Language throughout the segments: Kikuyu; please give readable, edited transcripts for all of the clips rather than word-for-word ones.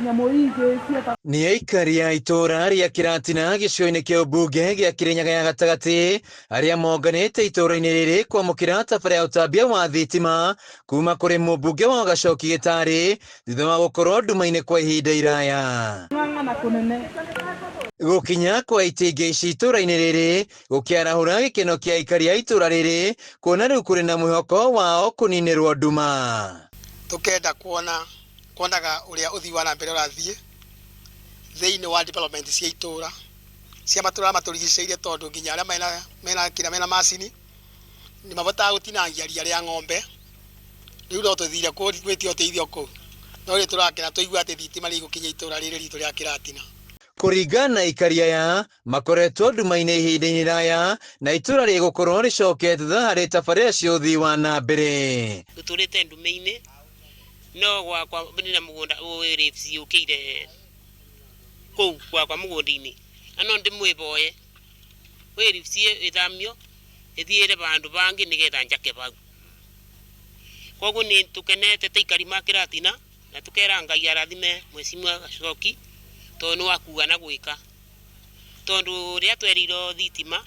Nyamũ ingĩ cieta. Nĩ aikari a itũũra rĩa Kĩratina gĩcigo-inĩ kĩa ũmbunge gĩa Kĩrĩnyaga ya gatagatĩ arĩa monganĩte itũũra-inĩ rĩrĩ kwamũkĩra tabarĩra ya ũtambia wa thitima kuma kũrĩ mũmbunge wa Gacoki Gĩtarĩ thutha wa gũkorwo nduma-inĩ kwa ihinda iraya. Kũng'ang'ana kũnene. Gũkinya kwa itingĩ ici itũũra-inĩ rĩrĩ gũkĩarahũra gĩkeno kĩa aikari a itũũra rĩrĩ kuona rĩu kũrĩ na mwĩhoko wao kũninĩrwo nduma. Tũkenda kuona kuonaga ũrĩa ũthii wa na mbere ũrathiĩ thĩinĩ wa development cia itũra, cia matũra matũrigicĩirie tondũ nginya arĩa mena mena kĩrĩa mena macini nĩ mabotaga gũtinangia ria rĩa ng'ombe. Rĩu no tũthire gwĩtia ũteithio kũu, no rĩu tũrakena twaigua atĩ thitima nĩ igũkinya itũra rĩrĩ ritũ rĩa Kĩratina. Kũringana na aikari aya, makoretwo nduma-inĩ ihinda-inĩ iraya na itũra rĩgũkorwo rĩcokete thutha harĩ tabarĩra cia ũthii wa na mbere. Tũtũrĩte ndume-inĩ no gwakwa ndĩna mũgũnda yũkĩire kũu gwakwa mũgũnda-inĩ na no ndĩmwĩboye ĩthamio ĩthiĩre vandũ vangĩ nĩgetha njake vau. Koguo nĩ tũkenete ta aikari ma Kĩratina na tũkera Ngai arathime Mheshimiwa Gacoki tondũ nĩ wa kuga na gwĩka. Tondũ rĩrĩa twerirwo thitima,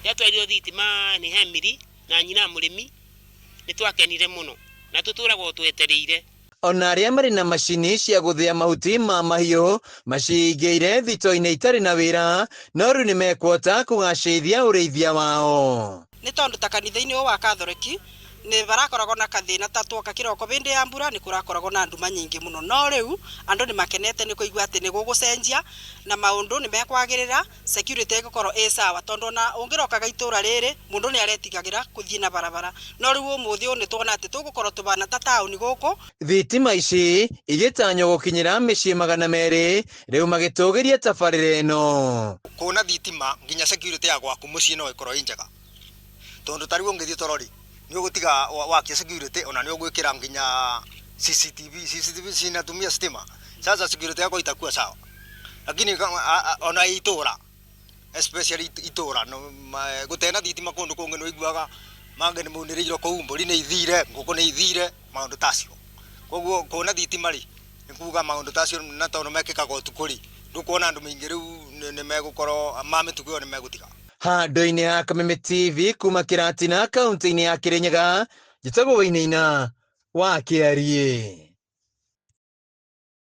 rĩrĩa twerirwo thitima nĩ Emily na nyina mũrĩmi, nĩ twakenire mũno na tũtũraga o twetereire. Ona arĩa marĩ na macini cia gũthĩa mahuti ma mahiũ macihingĩire thito-inĩ itarĩ na wĩra, no rĩu nĩ mekuhota kũgacĩrithia ũrĩithia wao. Nĩ tondũ ta kanitha-inĩ ũyũ wa Kathoreki nĩ barakoragwo na kathĩna ta twoka kĩroko bĩndĩ ya mbura nĩ kũrakoragwo na nduma nyingĩ mũno no rĩu andũ nĩ makenete nĩ kũigua atĩ nĩ gũgũcenjia na maũndũ nĩ mekwagĩrĩra, security ĩgũkorwo ĩ sawa tondũ ona ũngĩrokaga itũra rĩrĩ mũndũ nĩ aretigagĩra kũthiĩ na barabara no rĩu ũmũthĩ ũyũ nĩ tuona atĩ tũgũkorwo tũbana ta taũni gũkũ. Thitima ici igĩtanywo gũkinyĩra mĩciĩ 200 rĩu magĩtũgĩria tabarĩra ĩno. Kuona thitima nginya security ya gwaku mũciĩ no ĩkorwo ĩ njega tondũ ta rĩu ũngĩthiĩ toro rĩ nĩ ũgũtiga wakia security ona nĩ ũgwĩkĩra nginya CCTV. CCTV cinatumia stima, sasa security yako itakuwa sawa, lakini ona itũra, especially itũra gũtena thitima kũndũ kũngĩ nĩ ũiguaga mangĩ nĩ maunĩrĩirwo kũu, mbũri nĩ ithire, ngũkũ nĩ ithire, maũndũ ta acio. Koguo kuona thitima rĩ nĩ kuga maũndũ ta acio na tondũ mekĩkaga ũtukũ rĩ, ndũkuona andũ maingĩ rĩu nĩ megũkorwo ma mĩtugo ĩyo nĩ megũtiga. Handũ-inĩ ha Kameme TV kuma Kĩratina kaunti-inĩ ya Kĩrĩnyaga, njĩtagwo Wainaina wa Kĩariĩ.